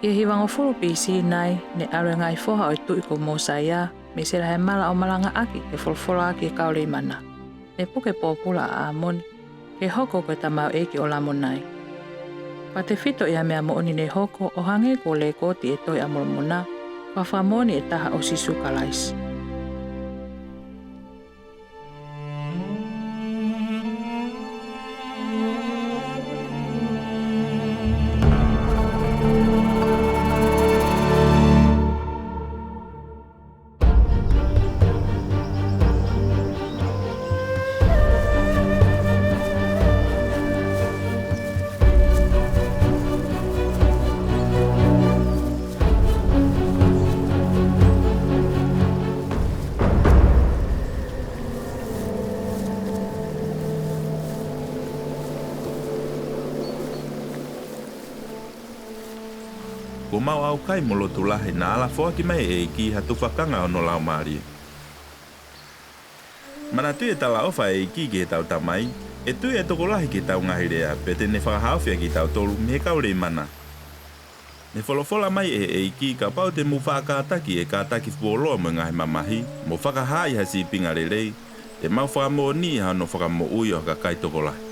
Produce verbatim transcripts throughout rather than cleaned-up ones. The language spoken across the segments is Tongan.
ʻI he hivangofulu B.C. nai, ne ʻalu e ngaahi foha ʻo e tuʻi ko Mōsaiá mei Selahemala ʻo malangaʻaki ke folofola ʻaki e kau Leimana. Ne puke pōpula ʻa ʻĀmoni ke hoko ko e tamaioʻeiki ʻo Lamonai. Pea tefito ʻi ha meʻa moʻoni ne hoko ʻo hangē ko e lēkooti ʻi he Tohi ʻa Molomoná, ko ha fakamoʻoni ʻe taha ʻo Sīsū Kalaisi. Kuo mau ʻaukai mo lotu lahi naʻa ala foaki mai ʻe he ʻEikí ha tufakanga ʻo hono Laumālié. Manatuʻi e talaʻofa ʻa e ʻEikí ki heʻetau tamaí, ʻe tui ʻa e tokolahi ki heʻetau ngaahi leá, pea te ne fakahaofi ʻa kitautolu mei he kau Leimaná. Ne folofola mai ʻe he ʻEikí, kapau te mou faʻa kātaki ʻi he kātaki fuoloa mo e ngaahi mamahí, mo fakahaaʻi ha sīpinga lelei, te mau fakamoʻoniʻi ʻa hono fakamoʻui ʻo ha kakai tokolahi.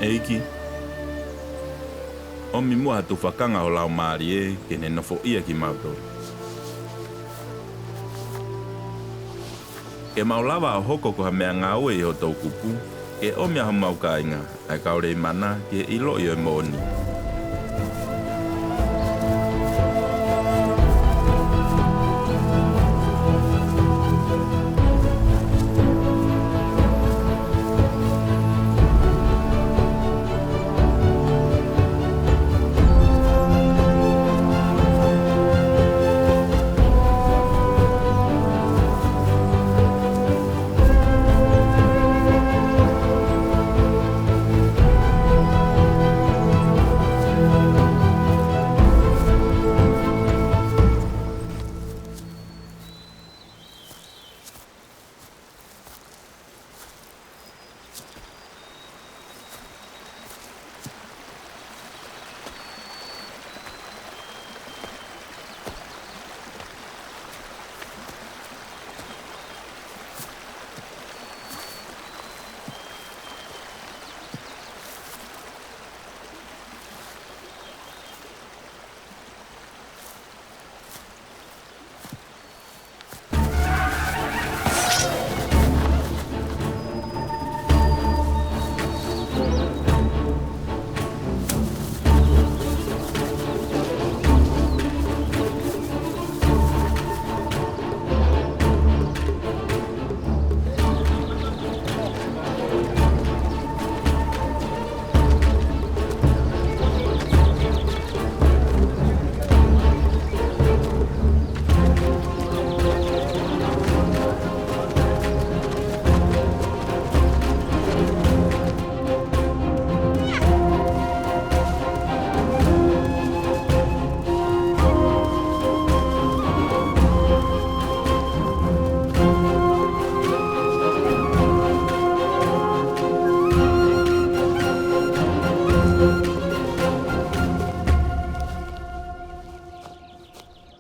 ʻEiki, ʻomi muʻa ha tufakanga ho Laumālié ke ne nofoʻia kimautolu, ke mau lava ʻo hoko ko ha meʻangāue ʻi ho toʻukupú, ke ʻomi ʻa homau kāingá, ʻa e kau Leimaná, ki he ʻiloʻi ʻo e moʻoní.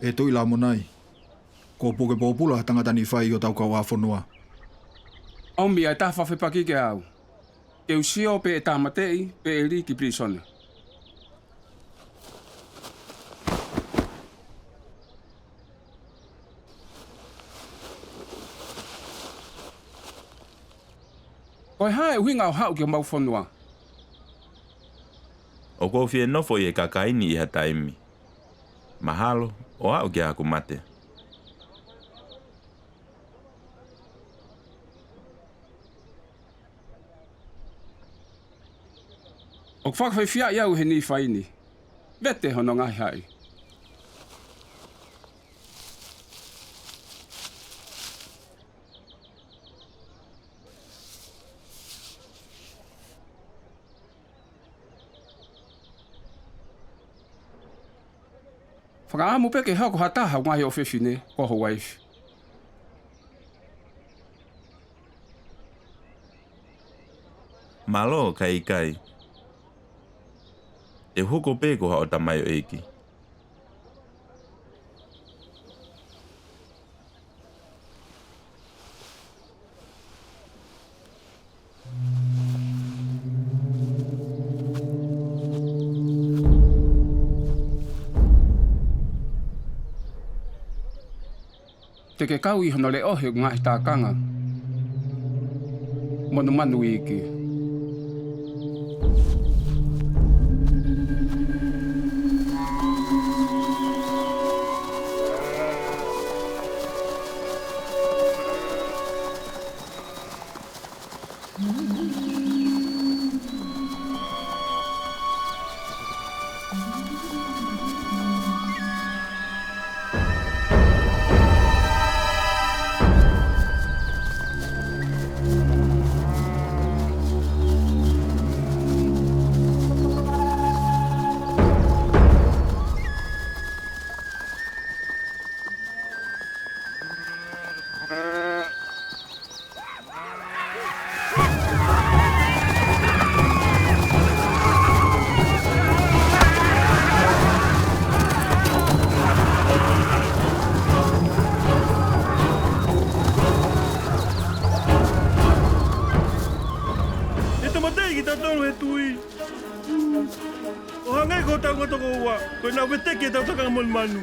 ʻE Tuʻi Lamonai, kuo puke pōpula ha tangata Nīfai ʻi hotau kauʻāfonuá. ʻOmi ʻa e taha fakafepakí kiate au. Ke u sio pe ʻe tāmateʻi pe ʻe lī ki pilīsone. Ko e hā e ʻuhinga ʻo haʻu ki homau fonuá? ʻOku ou fie nofo ʻi he kakaí ni ʻi ha taimi. Mahalo ʻo aʻu ki haʻaku mate. ʻOku fakafiefiaʻi au ʻe he Nīfaí ni. Vete hono ngaahi haʻi. Fakaʻamu pē ke hoko ha taha ʻo e ngaahi ʻofefine ko ho uaifi. Mālō, ka ʻikai, te u hoko pē ko haʻo tamaioʻeiki. Te ke kau ʻi hono leʻohi ʻo e ngaahi tākanga monumanu iiki. ʻE tāmateʻi kitautolu ʻe he tuʻi, ʻo hangē ko hotau ngaahi tokoua, ko ʻenau veteki ʻetau tākanga monumanu.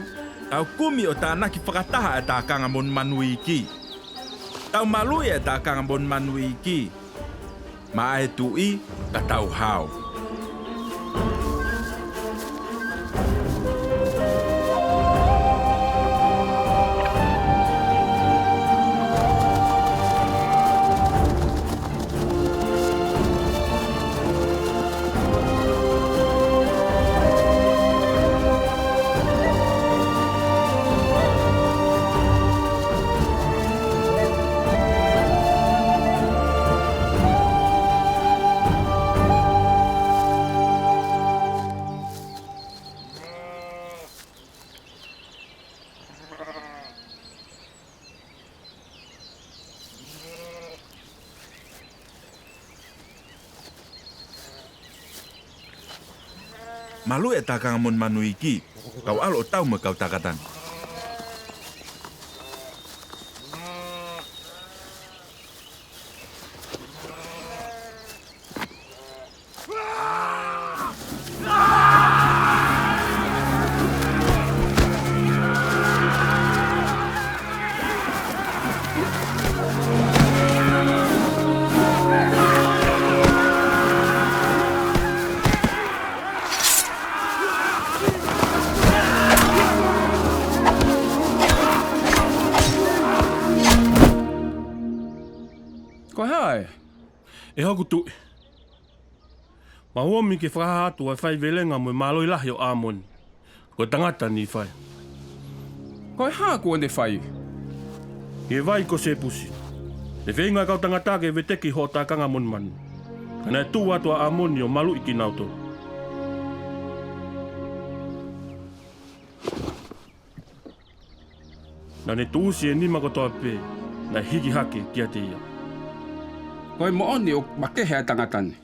Tau kumi ʻo tānaki fakataha ʻa e tākanga monumanu iiki. Tau maluʻi ʻa e tākanga monumanu iiki maʻa e tuʻi, ka tau hao. Maluʻi e tākanga monumanu iiki, kau ʻalu ʻo tau mo e kau tangata ni. Ko e hā ē? ʻE hoku tuʻi, mau omi ke fakahā atu ʻa e faivelenga mo e mālohi lahi ʻo ʻĀmoni, ko e tangata Nīfai. Ko e hā kuo ne fai? ʻI he vai ko Sepusi, ne feinga e kau tangata ke veteki hoʻo tākanga monumanu, ka naʻe tuʻu atu ʻa ʻĀmoni ʻo maluʻi kinautolu. Naʻa ne tuʻusi e nima kotoa pē naʻe hiki hake kiate ia. Ko e moʻoni ʻoku makehe ʻa e tangata ni.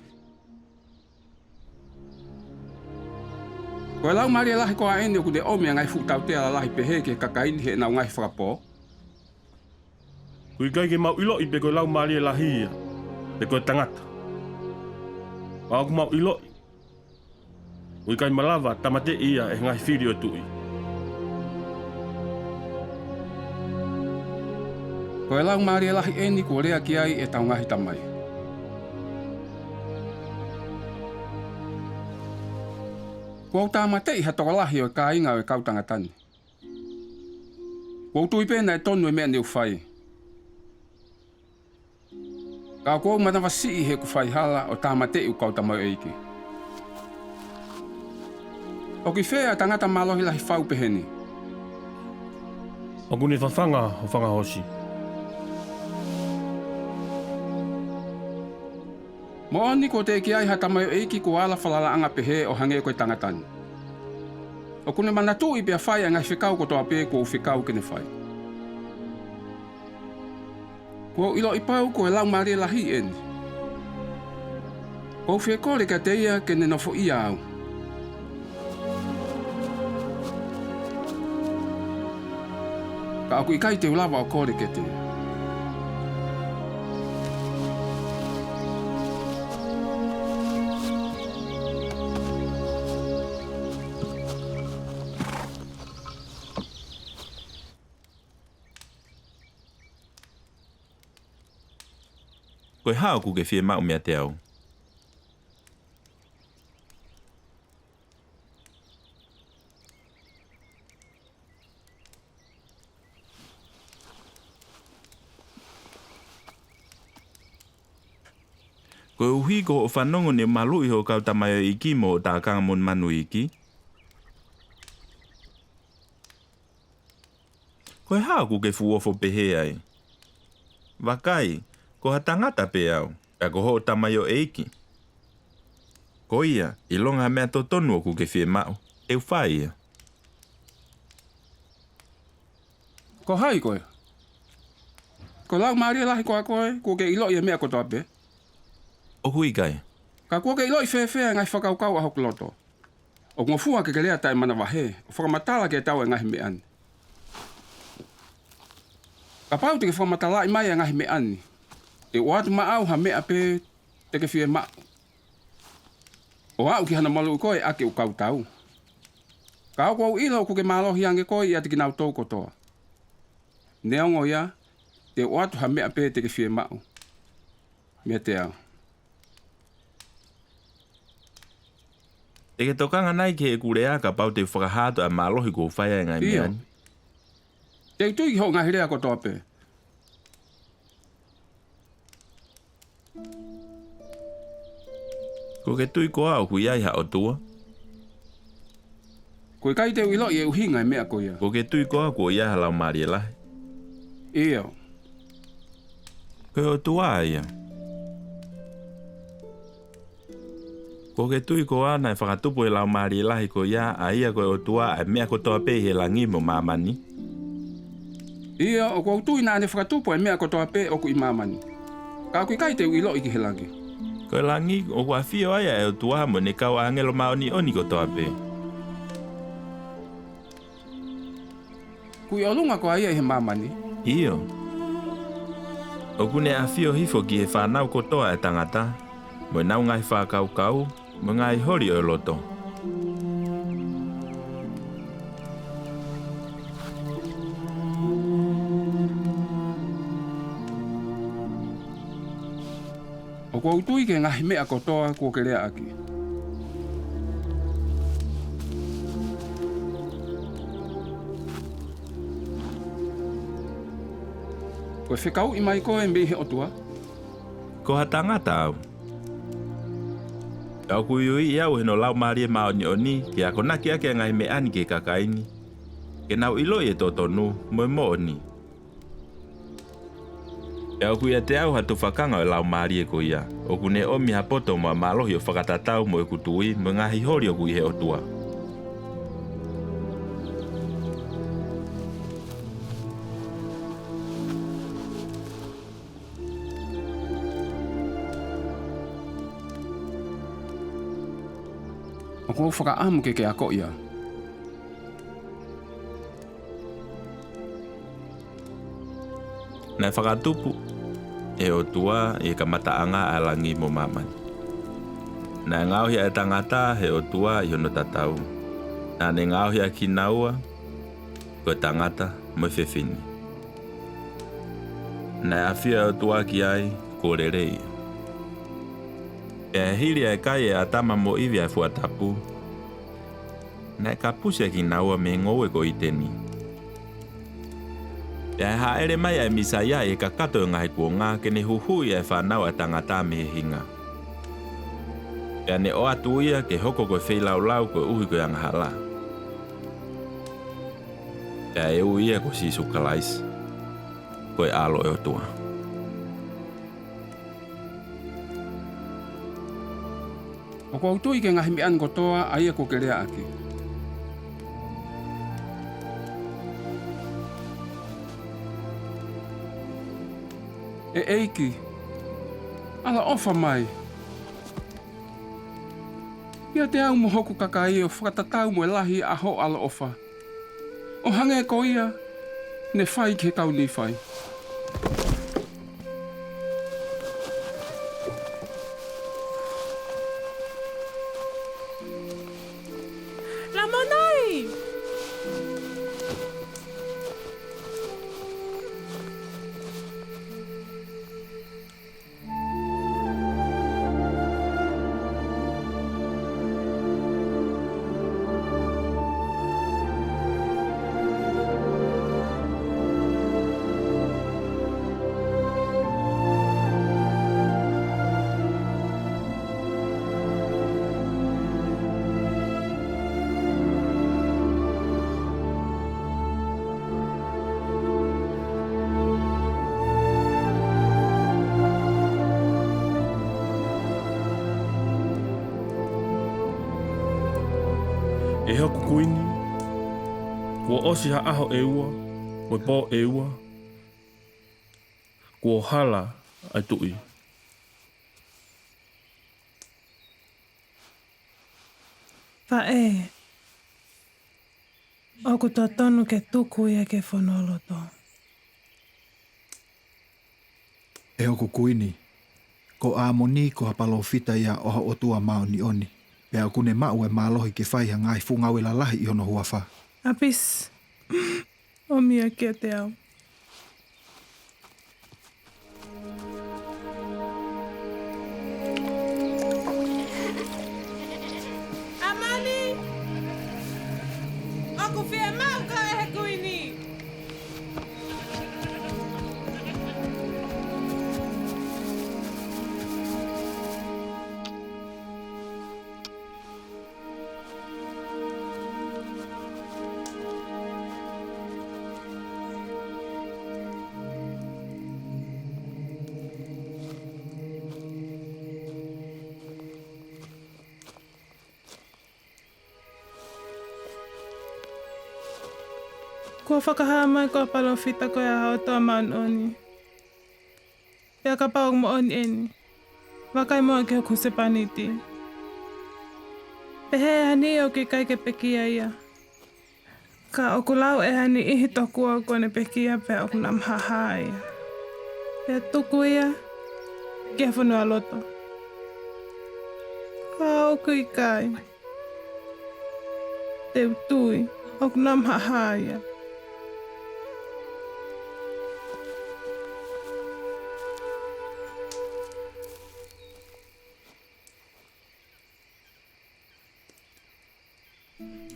Ko e laumālie lahi koā ʻeni ʻoku ne ʻomi ʻa e ngaahi fuʻu tautea lalahi pehē ki he kakai ni heʻenau ngaahi fakapō? ʻOku ʻikai ke mau ʻiloʻi pe ko e laumālie lahi ia, pe ko e tangata. Ka ʻoku mau ʻiloʻi ʻoku ʻikai malava ʻo tāmateʻi ia ʻe he ngaahi fili ʻo e tuʻi. Ko e laumālie lahi ʻeni kuo lea ki ai ʻetau ngaahi tamai. Kuo u tāmateʻi ha tokolahi ʻo e kāinga ʻo e kau tangata ni. Kuo u tui pē naʻe tonu e meʻa ne u fai. Ka ʻoku ou manavasiʻi heʻeku fai hala ʻo tāmateʻi ʻeku kau tamaioʻeiki. ʻOku ʻi fē ʻa e tangata mālohi lahi fau pehē ni? ʻOku ne fafanga ho fanga hoosi. Moʻoni kuo teʻeki ai ha tamaioʻeiki kuo ala falalaʻanga pehē ʻo hangē ko e tangata ni. ʻOku ne manatuʻi pea fai ʻa e ngaahi fekau kotoa pē kuo u fekau ke ne fai. Kuo u ʻiloʻi pau ko e laumālie lahi ʻeni. ʻOku ou fie kole kiate ia ke ne nofoʻia au. Ka ʻoku ʻikai te u lava ʻo kole kiate ia. Ko e hā ʻoku ke fiemaʻu meiate au? Koeʻuhi ko hoʻo fanongo ne maluʻi hoʻo kau tamaioʻeiki mo hoʻo tākanga monumanu iiki? Ko e hā ʻoku ke fuʻu ofo pehē ai? Vakai, ko ha tangata pē au, pea ko hoʻo tamaioʻeiki. Ko ia, ʻilonga ha meʻa totonu ʻoku ke fiemaʻu, te u fai ia. Ko hai koe? Ko e Laumālie Lahi koā koe, kuo ke ʻiloʻi e meʻa kotoa pē? ʻOku ʻikai. Ka kuo ke ʻiloʻi fēfē ʻa e ngaahi fakakaukau ʻa hoku loto? ʻOku ngofua ke ke lea taʻemanavahē, ʻo fakamatala kiate au ʻa e ngaahi meʻa ni. Kapau te ke fakamatalaʻi mai ʻa e ngaahi meʻa ni, te u ʻoatu maʻau ha meʻa pē te ke fiemaʻu, ʻo aʻu ki hano maluʻi koe ʻaki ʻeku kau tau. Ka ʻoku ou ʻilo ʻoku ke mālohi ange koe ʻiate kinautolu kotoa. Neongo ia, te u ʻoatu ha meʻa pē te ke fiemaʻu meiate au. Te ke tokanga nai ki heʻeku lea kapau te u fakahā atu ʻa e mālohi kuo u fai ai e ngaahi meʻa ni? ʻIo. Te u tui ki hoʻo ngaahi lea kotoa pē. Kuo ke tui koā ʻoku ʻi ai ha ʻOtua? ʻOku ʻikai te u ʻiloʻi e ʻuhinga e meʻa ko ia. Kuo ke tui koā kuo ʻi ai ha Laumālie Lahi? ʻIo. Ko e ʻOtua ia. Kuo ke tui koā naʻe fakatupu ʻe he Laumālie Lahi ko ia, ʻa ia ko e ʻOtua, ʻa e meʻa kotoa pē ʻi he langi mo māmani? ʻIo, ʻoku ou tui naʻa ne fakatupu ʻa e meʻa kotoa pē ʻoku ʻi māmani. Ka ʻoku ʻikai te u ʻiloʻi ki he langi. Ko e langi, ʻoku ʻafio ai ʻa e ʻOtua mo ʻene kau ʻāngelo māʻoniʻoni kotoa pē. ʻOku ʻi ʻolunga koā ia ʻi he māmani? ʻIo. ʻOku ne ʻafio hifo ki he fānau kotoa ʻa e tangata, mo ʻenau ngaahi fakakaukau, mo e ngaahi holi ʻo e loto. ʻOku ou tui ki he ngaahi meʻa kotoa kuo ke lea ʻaki. Kuo ke fekauʻi mai koe mei he ʻOtua? Ko ha tangata au. Ka ʻoku uiuiʻi au ʻe hono Laumālie Māʻoniʻoni, ke akonaki ʻaki ʻa e ngaahi meʻa ni ki he kakai ni, ke nau ʻiloʻi e totonu, mo e moʻoni. Pea ʻoku ʻiate au ha tufakanga ʻo e Laumālie ko ia, ʻoku ne ʻomi ha poto mo ha mālohi ʻo fakatatau mo ʻeku tui, mo e ngaahi holi ʻoku ʻi he ʻOtua. ʻOku ou fakaʻamu ke ke akoʻi au. Naʻe fakatupu ʻe he ʻOtua ʻi he kamataʻanga ʻa e langi mo māmani. Naʻe ngaohi ʻa e tangata ʻe he ʻOtua ʻi hono tatau. Naʻa ne ngaohi ʻa kinaua, ko e tangata mo e fefine. Naʻe ʻafio ʻa e ʻOtua ki ai, kuo lelei. Pea hili ʻa e kai ʻe ʻĀtama mo ʻIvi ʻa e fua tapu, naʻe kapusi ʻa kinaua mei he ngoue ko ʻĪteni. Pea ʻe hāʻele mai ʻa e Mīsaia ʻi he kakato ʻo e ngaahi kuonga ke ne huhuʻi ʻa e fānau ʻa e tangata mei he hinga. Pea ne ʻoatu ia ke hoko ko e feilaulau koeʻuhi ko e angahala. Pea ʻe ui ia ko Sīsū Kalaisi, ko e ʻAlo ʻo e ʻOtua. ʻOku ou tui ki he ngaahi meʻa ni kotoa ʻa ia kuo ke lea ʻaki. ʻE ʻEiki, ʻaloʻofa mai. ʻIate au mo hoku kakai ʻo fakatatau mo e lahi ʻa hoʻo ʻaloʻofa, ʻo hangē ko ia ne fai ki he kau Nīfai. Lamonai! ʻE hoku kuini, kuo ʻosi ha ʻaho ʻe ua, mo e pō ʻe ua, kuo hala ʻa e tuʻi. Faʻē, ʻoku totonu ke tuku ia ki he fonualoto. ʻE hoku kuini, ko ʻĀmoni ko ha palōfita ia ʻo ha ʻOtua māʻoniʻoni, pea ʻoku ne maʻu e mālohi ke fai ha ngaahi fuʻu ngāue lalahi ʻi hono huafa. ʻApisi, ʻomi ia kiate au. ʻĀmoni, ʻoku fiemaʻu koe ʻe he kuini. Kuo fakahā mai ko e palōfita koe ʻa e ʻOtua māʻoniʻoni. Pea kapau ʻoku moʻoni eni, vakai muʻa ki hoku husepāniti. Pehē ʻe ha niʻihi ʻoku ʻikai ke pekia ia. Ka ʻoku lau ʻe ha niʻihi tokua kuo ne pekia pea ʻoku nau mahaha ia. Pea tuku ia ki he fonualoto. Ka ʻoku ʻikai. Te u tui, ʻoku nau mahaha ia.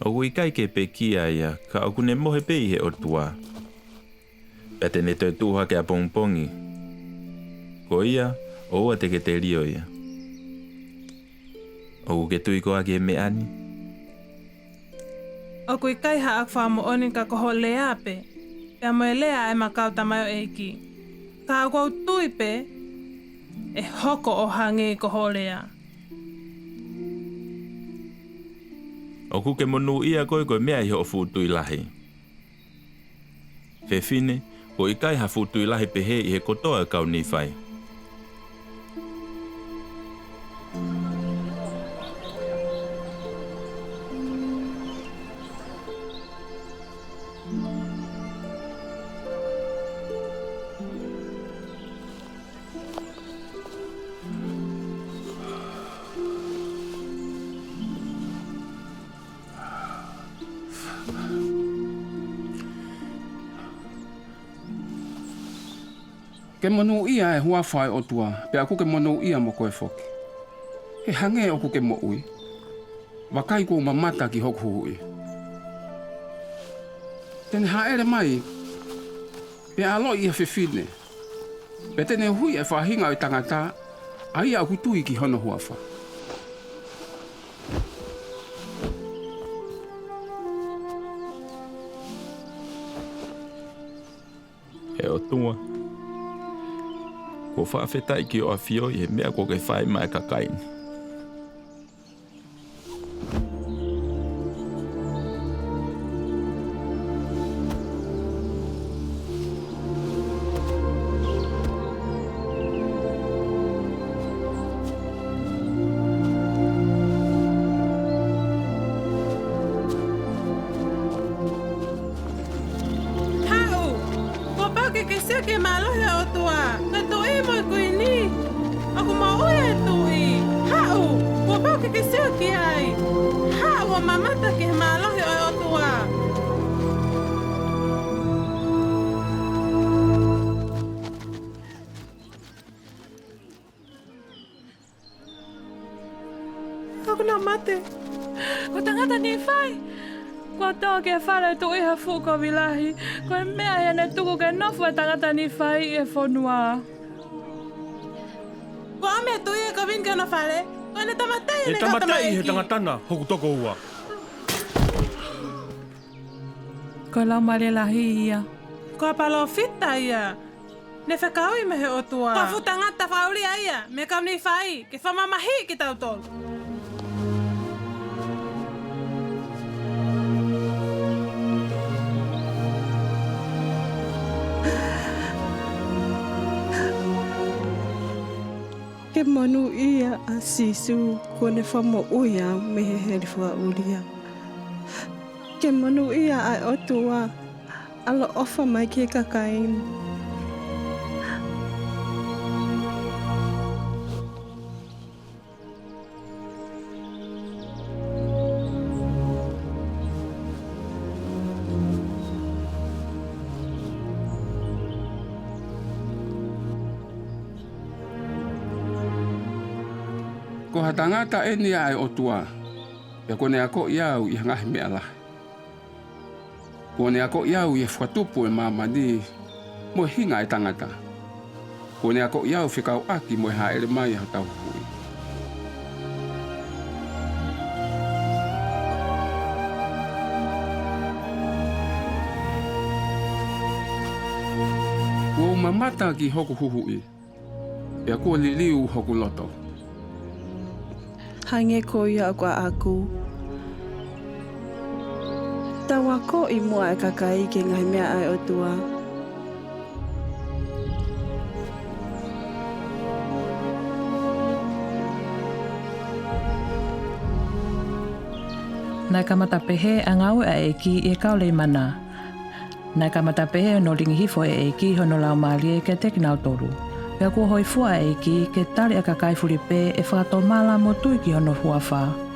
ʻOku ʻikai ke pekia ia, ka ʻoku ne mohe pē ʻi he ʻOtua. Pea te ne toe tuʻu hake ʻapongipongi. Ko ia, ʻoua te ke telio ia. ʻOku ke tui koā ki he meʻa ni? ʻOku ʻikai haʻaku fakamoʻoni ka ko hoʻo lea pē, pea mo e lea ʻa ʻema kau tamaioʻeiki. Ka ʻoku ou tui pē, ʻe hoko ʻo hangē ko hoʻo lea. ʻOku ke monūʻia koe ko e meʻa ʻi hoʻo fuʻu tui lahi. Fefine, kuo ʻikai ha fuʻu tui lahi pehē ʻi he kotoa e kau Nīfai. Ke monūʻia e huafa ʻo e ʻOtua, pea ʻoku ke monūʻia mo koe foki. He hangē ʻoku ke moʻui, vakai kuo u mamata ki hoku huhuʻi. Te ne hāʻele mai, pea ʻaloʻi ʻe ha fefine, pea te ne huhuʻi e faʻahinga ʻo e tangata, ʻa ia ʻoku tui ki hono huafa. ʻE ʻOtua, kuo fakafetaʻi ki hoʻo ʻAfio ʻi he meʻa kuo ke fai maʻa e kakai ni. ki ai. Haʻu ʻo mamata ki he mālohi ʻo e ʻOtua. ʻOku nau mate. Ko e tangata Nīfai. Kuo tō ki he fale ʻo e tuʻi ha fuʻu kovi lahi. Ko e meʻa ʻi heʻene tuku ke nofo e tangata Nīfai ʻi he fonua. Kuo ʻomi e tuʻi ʻa e kovi ni ki hono fale. Ko ʻene tāmateʻi ʻene kau tamaiki. Ko e laumālie lahi ia. Ko ha palōfita ia. Ne fekauʻi mei he ʻOtua. Ko ha fuʻu tangata fakaʻulia ia mei he kau Nīfai ke fakamamahiʻi kitautolu. Ke monūʻia ʻa Sīsū kuo ne fakamoʻui au mei he heli fakaʻulia. Ke monūʻia ʻa e ʻOtua, ʻaloʻofa mai ki he kakai ni. Ko ha tangata eni ʻa e ʻOtua, pea kuo ne akoʻi au ʻi ha ngaahi meʻa lahi. Kuo ne akoʻi au ʻi he fakatupu ʻo e māmani mo e hinga ʻo e tangata. Kuo ne akoʻi au fekauʻaki mo e hāʻele mai ʻa hotau Huhuʻi. Kuo u mamata ki hoku Huhuʻi, pea kuo liliu hoku loto. Hangē ko ia ʻoku ʻaʻaku. Tau akoʻi muʻa ʻa e kakai ki he ngaahi meʻa ʻa e ʻOtua. Naʻe kamata pehē ʻa e ngāue ʻa e ʻEiki ʻi he kau Leimana. Naʻe kamata pehē hono lingi hifo ʻe he ʻEiki hono Laumālie kiate kinautolu. Pea kuo hōifua ʻa e ʻEiki ke tali ʻa e kakai fulipē ʻe fakatomala mo tui ki hono huafa.